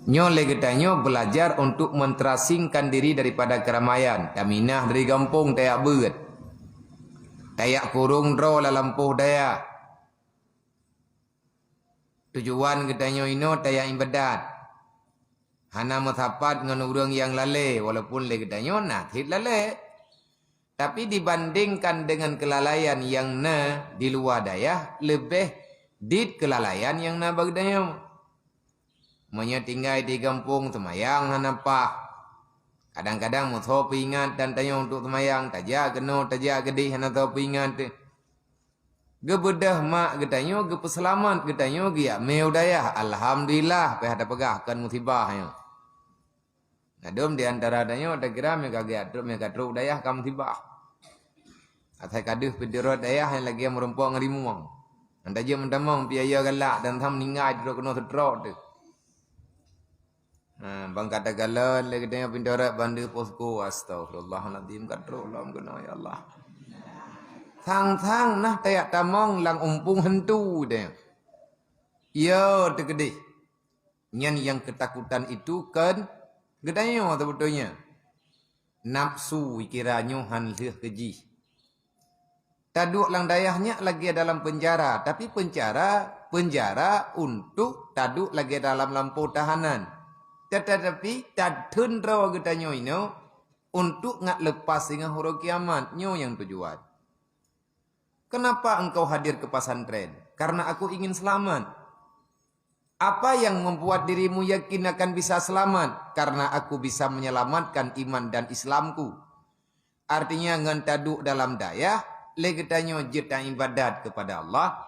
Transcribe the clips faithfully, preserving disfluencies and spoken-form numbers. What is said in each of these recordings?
Nyoe lé geutanyoe belajar untuk menterasingkan diri daripada keramaian. Taminah dari gampông tajak beuet. Tajak kurong droe lam lampôh dayah. Tujuan geutanyoe inoe tajak iébadat. Hana meusapat ngon ureuëng nyang lalée, walaupun lé geutanyoe na cit lalée. Tapi dibandingkan dengan kelalaian nyang na di luwa dayah, leubeh dit kelalaian nyang na bak geutanyoe. Meunyoe tinggai di gampông, seumayang hana paih. Kadang-kadang meusoe peuingat dan tanyoe untuk seumayang, tajak keunoe, tajak keudeh, hana soe peuingat teuh. Geubeudôh mak geutanyoe, geupeuseulamat geutanyoe, geujak mé u dayah. Alhamdulillah, payah tapeugah kon musibah nyoe. Ladôm di antara tanyoe takira meuka geujak trok, meuka trok u dayah ka musibah. Asai ka deuh peuet rot dayah nyang lagée meurumpok ngon rimueng. Nyang tajeuet meutamong piaya galak dan tham ninggai trok keunoe seutrok teuh. Ha, bang ka takalon lé geutanyoe pintoe rot bandeu posko, astagfirullahalazim, ka trok lom keunoe, ya Allah. Sang-sang nah tajak tamong lam umpung hantu deh. Yo, teukeudeh. Nyan nyang keutakutan itu kon geutanyoe seubeutôinya. Nafsu kira nyoe han lheueh keu jih. Taduek lam dayah nyak lagée dalam penjara, tapi penjara, penjara untuk taduek lagée dalam lampôh tahanan. Tetapi tatheun droe geutanyoe inoe untuk ngat leupas singoh uroe kiamat. Nyoe nyang tujuan. Kenapa engkau hadir ke pesantren? Karena aku ingin selamat. Apa yang membuat dirimu yakin akan bisa selamat? Karena aku bisa menyelamatkan iman dan Islamku. Artinya, ngon taduek dalam dayah, lé geutanyoe jeuet taibadat kepada Allah.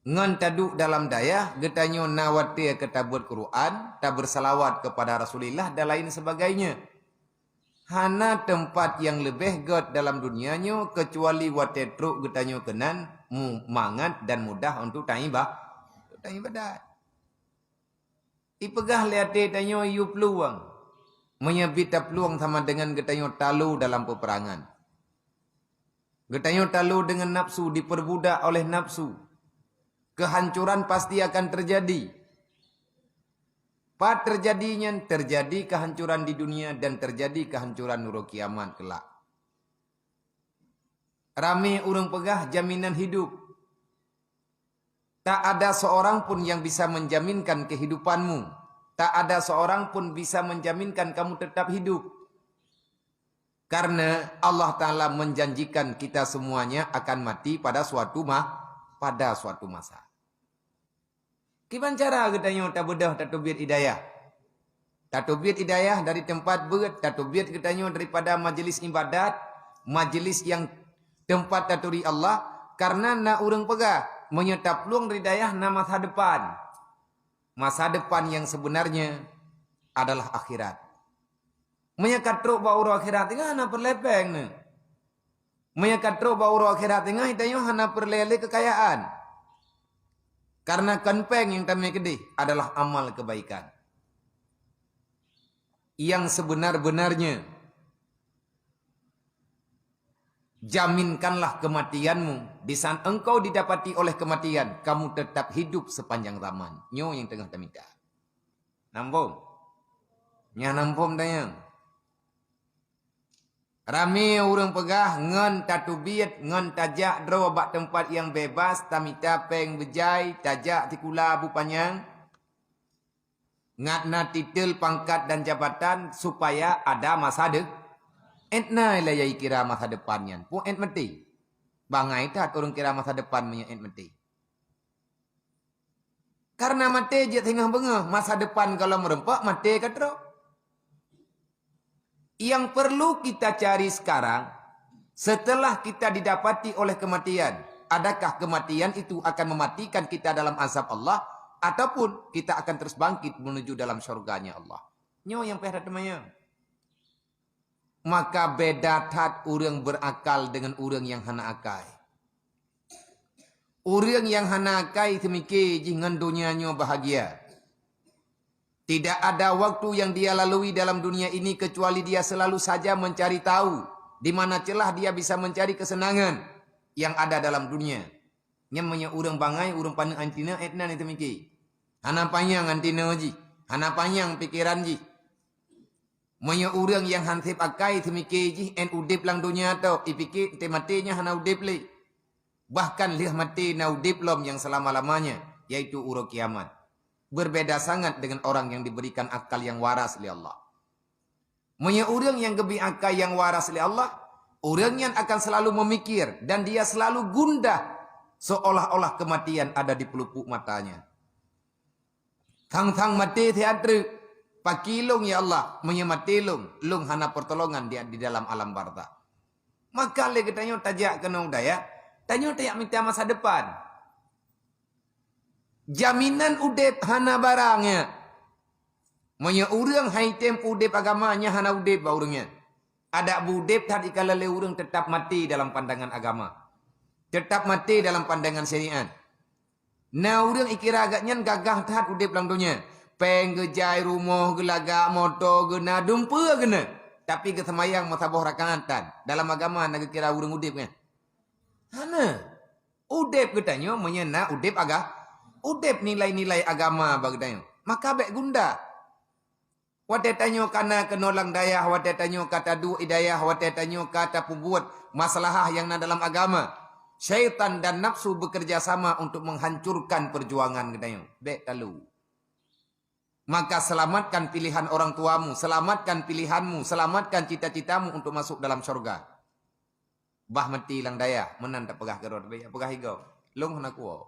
Ngon taduek dalam dayah, geutanyoe na watée keu tabeuet Quran, tabeursalawat kepada Rasulillah dan lain sebagainya. Hana teumpat nyang leubeh gét dalam dunia nyoe keucuali watée trok geutanyoe keunan mu-, mangat dan mudah untuk taiba-, taibadat. Ipeugah lé até tanyoe yue plueng. Meunyoe bit taplueng sama dengan geutanyoe talo dalam peperangan. Geutanyoe talo dengan nafsu, diperbudak oleh nafsu. Kehancuran pasti akan terjadi. Pat terjadi nyan, terjadi kehancuran di dunia dan terjadi kehancuran uroe kiamat kelak. Ramé ureuëng peugah jaminan hidup. Tak ada seorang pun yang bisa menjaminkan kehidupanmu. Tak ada seorang pun bisa menjaminkan kamu tetap hidup. Karena Allah Ta'ala menjanjikan kita semuanya akan mati pada suatu ma-, pada suatu masa. Kiban cara geutanyoe tabeudôh tateubiet hidayah? Tateubiet hidayah dari teumpat beuet, tateubiet geutanyoe daripada majelis ibadat, majelis nyang teumpat taturi Allah, karena na ureuëng peugah, meunyoe taplueng dari dayah na masa depan. Masa depan yang sebenarnya adalah akhirat. Meunyoe ka trok bak uroe akhirat teungoh hana peureulée péng neuh. Meunyoe ka trok bak uroe akhirat teungoh, tanyoe hana peureulée lé keukayaan. Karena kon péng nyang tamé keudeh adalah amal kebaikan. Yang sebenar-benarnya, jaminkanlah kematianmu. Di saat engkau didapati oleh kematian, kamu tetap hidup sepanjang zaman. Nyoe nyang teungoh tamita. Nampôm? Nyan nampôm tanyong. Ramé ureuëng peugah ngon tateubiet, ngon tajak droe bak teumpat nyang bebas, tamita péng beujai, tajak sikula bu panyang, ngat na titel, pangkat dan jabatan supaya ada masa de-, étna lé nyang kira masa depan nyan. Peue ét maté? Bangai that ureuëng kira masa depan meunyoe ét maté. Karena maté jeuet singoh beungoh, masa depan gohlom meurumpok, maté ka trok. Yang perlu kita cari sekarang, setelah kita didapati oleh kematian, adakah kematian itu akan mematikan kita dalam azab Allah, ataupun kita akan terus bangkit menuju dalam syurganya Allah? Nyoe nyang payah tateumanyong. Maka beda that ureuëng berakal dengan ureuëng nyang hana akai. Ureuëng nyang hana akai seumike jih ngon donya nyoe bahagia. Tidak ada waktu yang dia lalui dalam dunia ini kecuali dia selalu saja mencari tahu di mana celah dia bisa mencari kesenangan yang ada dalam dunia. Nyan meunyoe ureuëng bangai, ureuëng paneuk anti na, étna ni teumike. Hana panyang anti na jih. Hana panyang pikeran jih. Meunyoe ureuëng nyang han seb akai seumike jih 'en udeb lam donya tok, ipike 'enteuk maté nyan hana udeb lé. Bahkan lheueh maté na udeb lom nyang selama-lamanya, yaitu uroe kiamat. Berbeda sangat dengan orang yang diberikan akal yang waras lé Allah. Meunyoe ureuëng nyang geubri akai nyang waras lé Allah, ureuëng nyan akan selalu memikir dan dia selalu gundah seolah-olah kematian ada di pelupuk matanya. Thang-thang maté siat treuk, paki lôn ya Allah, meunyoe maté lôn, lôn hana pertolongan di, di dalam alam barzakh. Maka lé geutanyoe tajak keunoe u dayah, tanyoe tajak mita masa depan. Jaminan udeb hana barang nyan. Meunyoe ureuëng hai tem udeb agama nyan hana udeb bak ureuëng nyan. Adak beudeb that ikalon lé ureuëng tetap maté dalam pandangan agama. Tetap maté dalam pandangan syariat. Na ureuëng ikira agak nyan gagah that udeb lam donya. Péng geujai, rumoh geulagak, moto geuna, dumpeue geuna. Tapi geusemayang meusaboh rakaat tan. Dalam agama na geukira ureuëng udeb nyan? Hana. Udeb geutanyoe meunyoe na udeb aga-, udeb nilai-nilai agama bak geutanyoe, maka bék gundah. Watée tanyoe kana keunoe lam dayah, watée tanyoe ka taduek i dayah, watée tanyoe ka tapeubuet masalah nyang na dalam agama, syaitan dan nafsu bekerja sama untuk menghancurkan perjuangan geutanyoe. Bék talu. Maka selamatkan pilihan orang tuamu, selamatkan pilihanmu, selamatkan cita-citamu untuk masuk dalam syurga. Bah meuti lam dayah, meunan tapeugah keudroe, tapi jak peugah igoe. Lôn hana kuwoe.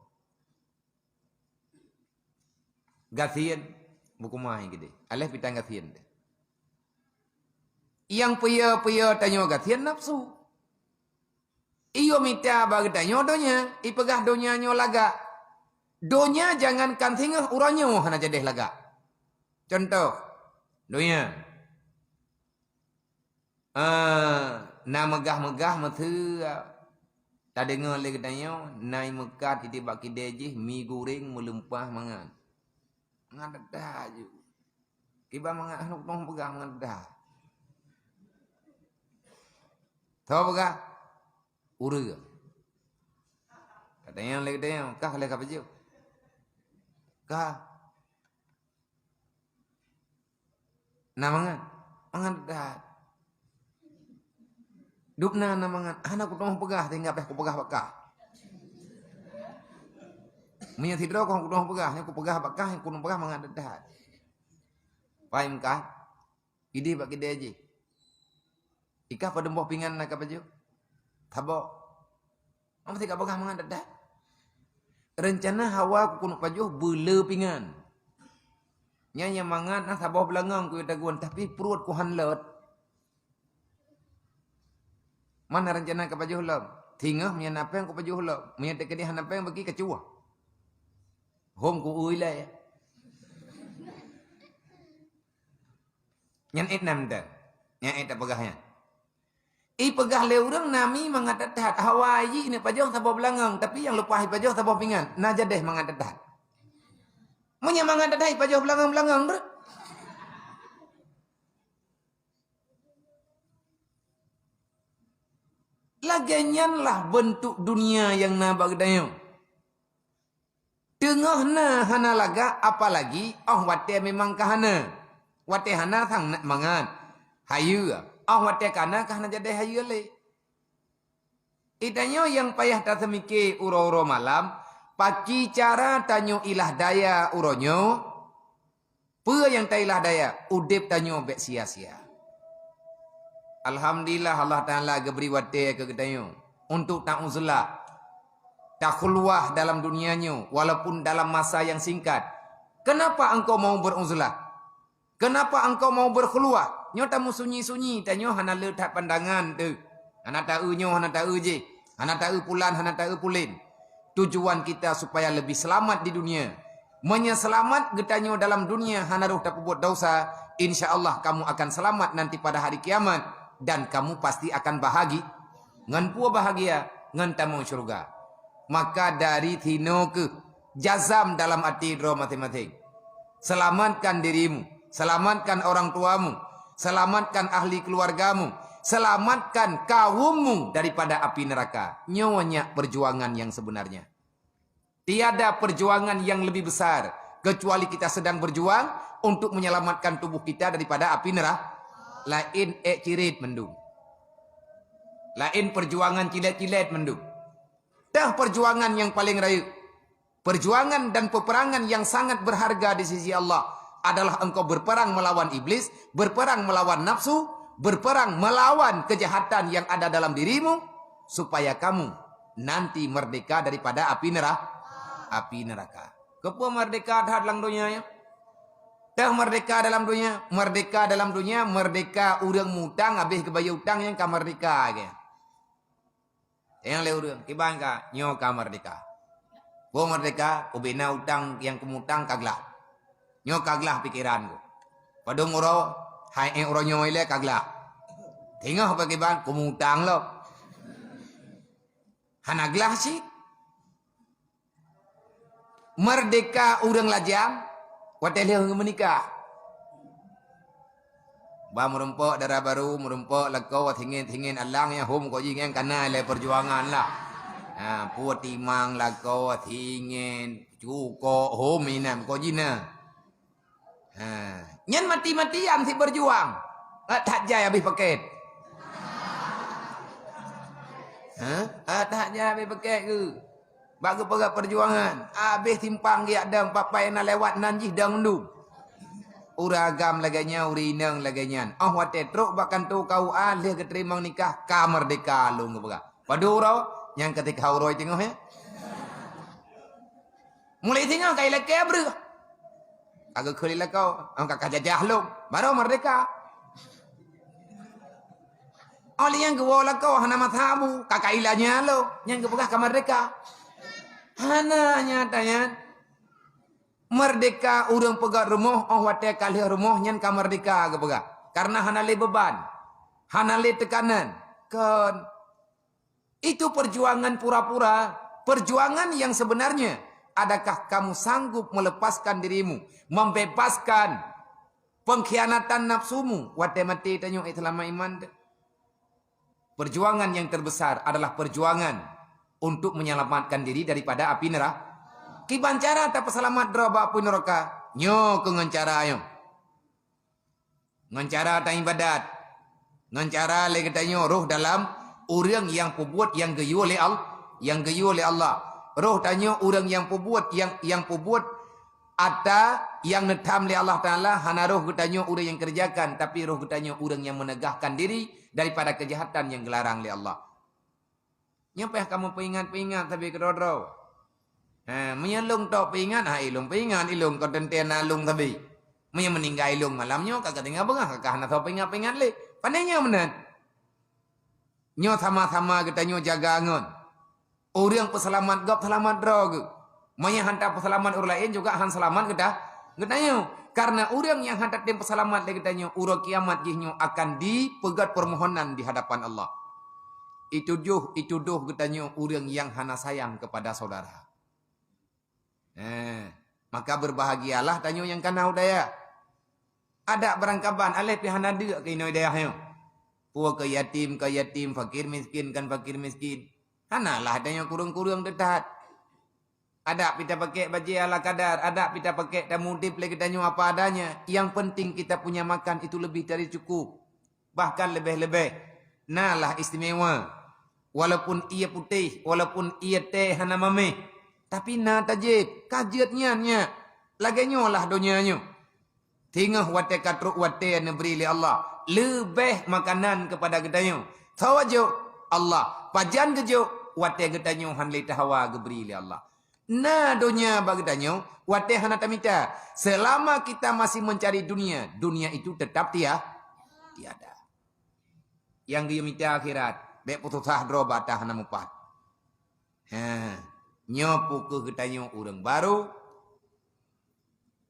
Gasien, bukuma hai gede. Aléh pitang gasien deh. Nyang piye-piye tanyoe gasien nafsu. Iyo mita bak geutanyoe donya, ipeugah donya nyoe lagak. Donya jangankan singoh uroe nyoe hana jadeh lagak. Contoh, donya. Ah, na meugah-meugah meuseu tadeungoe lé geutanyoe, na i meukat idéh bak kidée jih mi goreng meulumpah mangat. Mangat that-that ju. Kiban mangat hana kutoh peugah mangat that-that. Toh peugah? Ureuëng. Katanya lé geutanyoe, kah lé ka pajoh? Kah? Na mangat? Mangat that. Dubna na mangat, hana kuteumé peugah, tinggai pih kupeugah bak kah. Meunyoe sidroe kah kuteumé peugah, nyoe kupeugah bak kah, nyang kuteumé peugah mangat that. Paham kah? Idéh bak kidée jih. Ikah padum boh pingan na ka pajoh? Saboh. Meusti ka peugah mangat that-that. Reuncana hawa keuneuk pajoh beuleu pingan. Nyan nyang mangat na saboh beulangong kuyue tagun, tapi pruet kuhan lot. Mana reuncana ka pajoh lom? Singoh meunyoe na péng kupajoh lom. Meunyoe teukeudeh hana péng bagi kacuah. Hom ku ui lé. Nyan ék nam teuh. Nyan ék tapeugah nyan. Ipeugah lé ureuëng nami mangat that-that. Hawa jih neuk pajoh saboh beulangong, tapi nyang leupah ipajoh saboh pingan. Na jadeh mangat that-that. Meunyoe mangat that-that ipajoh beulangong-beulangong breuh. Lagée nyan lah beuntuk dunia nyang na bak geutanyoe. Teungoh na hana lagak, apalagi óh watée memang ka hana. Watée hana sang nak mangat. Hayeue, óh watée ka na ka hana jadeh hayeue lé. Geutanyoe nyang payah taseumike uroe-uroe malam, paki cara tanyoe ilah daya uroe nyoe, Peue nyang tailah daya, udeb tanyoe bék sia-sia. Alhamdulillah, Allah Taala geubri watée keu geutanyoe untuk tauzlah, takhulwah dalam dunia nyoe, walaupun dalam masa nyang singkat. Kenapa engkau mau beruzlah? Kenapa engkau mau berkhulwah? Nyoe tameusunyi-sunyi, tanyoe hana le that pandangan teuh. Hana taeu nyoe, hana taeu jih. Hana taeu pulan, hana taeu pulen. Tujuan kita supaya lebih selamat di dunia. Meunyoe seulamat geutanyoe dalam dunia hana roh tapeubuet dosa, insya Allah kamu akan selamat nanti pada hari kiamat dan kamu pasti akan bahagi-, ngon peue bahagia, ngon tamong syurga. Maka dari sinoe keuh jazam dalam até droe maséng-maséng. Selamatkan dirimu, selamatkan orang tuamu, selamatkan ahli keluargamu, selamatkan kaummu daripada api neraka. Nyoe nyak perjuangan yang sebenarnya. Tiada perjuangan yang lebih besar kecuali kita sedang berjuang untuk menyelamatkan tubuh kita daripada api neraka. Laén ék ciret mandum. Laén perjuangan cilet-cilet mandum. Teuh perjuangan nyang paleng rayeuk. Perjuangan dan peperangan yang sangat berharga di sisi Allah adalah engkau berperang melawan iblis, berperang melawan nafsu, berperang melawan kejahatan yang ada dalam dirimu, supaya kamu nanti merdeka daripada api neraka. Api neraka. Keupeue merdeka that lam donya nyoe? Teuh merdeka dalam donya, merdeka dalam donya, merdeka ureuëng mutang habéh geubayeue utang nyang ka merdeka lagée. Nyang lé ureuëng, kiban ka, nyoe ka merdeka. Boh merdeka, ubena utang nyang keumutang ka glah. Nyoe ka glah pikeran ku. Padum uroe, hai ék uroe nyoe ilée ka glah. Teungoh pakiban, keumutang lom. Hana glah cit. Merdeka ureuëng lajang watée lheueh meunikah. Ba meurumpok dara barô, meurumpok lakoe, singén-singén alang nyang hom kok jih ngieng kana lé perjuangan lah. Ha, peue timang lakoe, singén, cukok, hom inan kok jih na. Ha, nyan mati-matian si berjuang. Ngat that jai habéh paket. Ha? Ngat that jai habéh paket ke? Bak geupeugah perjuangan, habéh simpang geujak dong, papai na lewat nan jih dong dum. Ureuëng agam lagée nyan, ureuëng inong lagée nyan. Oh watée trok bak kantô K U A lheueh geuteurimong nikah, ka merdeka lôn geupeugah. Padum uroe, nyang keutika uroe teungoh, ya? Mulai singoh ka ilakée breuh. Ka geukheun lé lakoe, "Ong ka, ka jajah lôn, baru merdeka." Oh lé nyang geuwoe lakoe hana masa bu, ka, ka ilanya lôn, nyang geupeugah ka merdeka. Hana nyata nyan. Merdeka ureuëng peugöt rumoh, oh watée ka lheueh rumoh nyan ka merdeka geupeugah. Karena hana lé beban, hana lé teukanan. Kon. Itu perjuangan pura-pura. Perjuangan yang sebenarnya, adakah kamu sanggup melepaskan dirimu, membebaskan pengkhianatan nafsumu? Watée maté tanyoe, eh, seulama iman teuh. Perjuangan yang terbesar adalah perjuangan untuk menyelamatkan diri daripada api neraka. Kiban cara tapeuseulamat droe bak api neraka? Nyoe keuh ngon cara nyoe. Ngon cara taibadat. Ngon cara lé geutanyoe roh dalam ureuëng nyang peubuet nyang geuyue lé Al-, nyang geuyue lé Allah. Roh tanyoe ureuëng nyang peubuet nyang, nyang peubuet ata nyang neutham lé Allah Taala, hana roh geutanyoe ureuëng nyang keureujakan, tapi roh geutanyoe ureuëng nyang meunegahkan diri daripada keujahatan nyang geularang lé Allah. Nyoe payah kamoe peuingat-peuingat sabe keudroe-droe. Ha, meunyoe lôn tok peuingat, ha, ilôn peuingat, ilôn kon teuntée na lôn sabe. Meunyoe meuninggai ilôn malam nyoe, ka geutinggai beungoh, ka hana soe peuingat-peuingat lé. Pane nyoe meunan. Nyoe sama-sama geutanyoe jaga ngon. Ureuëng peuseulamat gob seulamat droe geuh. Meunyoe hana peuseulamat ureuëng laén juga hana seulamat geuta-, geutanyoe. Karena ureuëng nyang hana tem peuseulamat lé geutanyoe, uroe kiamat jihnyoe akan dipeugét permohonan di hadapan Allah. Itudoh, itudoh geutanyoe ureuëng nyang hana sayang kepada saudara. Eh, maka berbahagialah tanyoe nyang kana u dayah. Adak barangkaban aléh pih hana deuk keu inoe dayah nyoe. Peue keu yatim ka yatim, fakir miskin kan fakir miskin. Hanalah tanyoe kureueng-kureueng teutat. Adak pih tapakék bajée ala kadar, adak pih tapakék tamudeb lé geutanyoe apa adanya. Yang penting kita punya makan itu lebih dari cukup. Bahkan leubeh-leubeh. Na lah istimewa. Walaupun ie putéh, walaupun ie tée hana maméh, tapi na tajéb, ka jeuet nyan nyak. Lagée nyoe lah donya nyoe. Teungoh watée ka trok watée neubri lé Allah, leubeh makanan keupada geutanyoe. Sawa jok Allah, pajan geujok watée geutanyoe hán lé tahawa geubri lé Allah. Na donya bak geutanyoe watée hana tamita. Selama kita masih mencari dunia, dunia itu tetap tia-, tiada. Nyang geuyue mita akhirat, bék peususah droe bak ata hana mupat. He, nyoe peu kheueh geutanyoe ureuëng barô,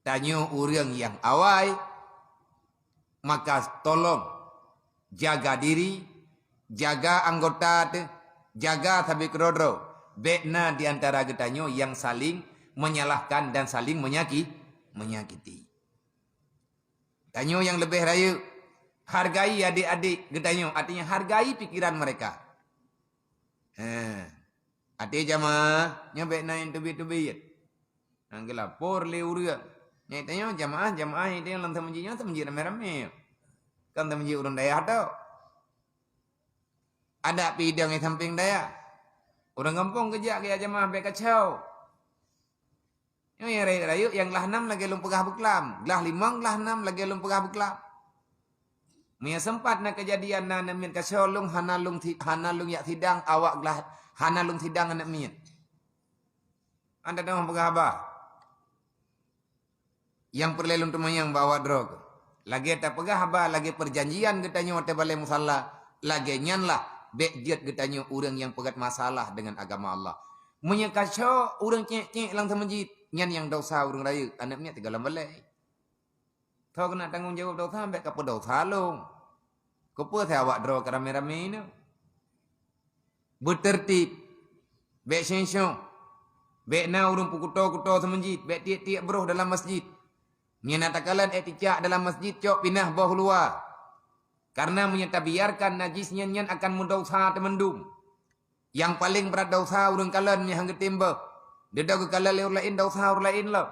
tanyoe ureuëng nyang awai, maka tolong jaga diri, jaga anggota teuh, jaga sabe keudroe-droe. Bék na di antara geutanyoe nyang saling menyalahkan dan saling menyaki-, menyakiti. Tanyoe nyang leubeh rayeuk, hargai adik-adik geutanyoe, artinya hargai pikiran mereka. He, até jamaah, nyoe bék na nyang teubiet-teubiet. Nyang geulapor lé ureuëng. Nyang tanyoe jamaah, jamaah nyang tanyoe lam teumeuji nyoe, teumeuji ramé-ramé. Kon teumeuji ureuëng dayah tok. Adak pih idong di sampéng dayah. Ureuëng gampông geujak keu jamaah bék kacau. Nyoe nyang rayeuk-rayeuk nyang glah nam lagée lôn peugah beuklam, glah limong glah nam lagée lôn peugah beuklam. Meunyoe sempat na keujadian na aneuk miet kacau, lôn hana lôn thi-, hana lôn jak sidang awak glah, hana lôn sidang aneuk miet. Anda dong peugah haba. Nyang peureulée lôn teumanyong bak awak droe keuh. Lagée tapeugah haba, lagée peujanjian geutanyoe watée balée musala, lagée nyan lah bék jeuet geutanyoe ureuëng nyang peugét masalah deungon agama Allah. Meunyoe kacau ureuëng cék-cék lam teumeuji, nyan nyang desya ureuëng rayeuk, aneuk miet tinggai lam balée. Tho keuneuk tanggong jaweueb desya, bék kapeudesya lôn. Keupeue awak droe keu ramé-ramé nyoe? Beuteurtib, bék syeng-syeng, bék na ureuëng peukuto-kuto seumeujid, bék tiek-tiek broh dalam masjid. Meunyoe na takalon ék ticak dalam masjid, cok pinah boh luwa. Kareuna meunyoe tabiarkan najis nyan, nyan akan meudesya teumandum. Nyang paleng brat desya ureuëng kalon nyang han geutem boh. Deuda geukalon lé ureuëng laén, desya ureuëng laén lom.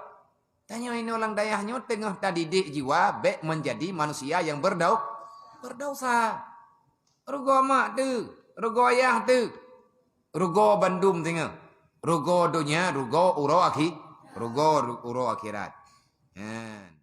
Tanyoe inoe lam dayah nyoe teungoh tadidik jiwa bék meunjadi manusia nyang beudau-, beudesya. Rugoe mak teuh, rugoe ayah teuh, rugoe bandum teungoh. Rugoe donya, rugoe uroe akhi-, rugoe ru-, uroe akhirat. Nyan.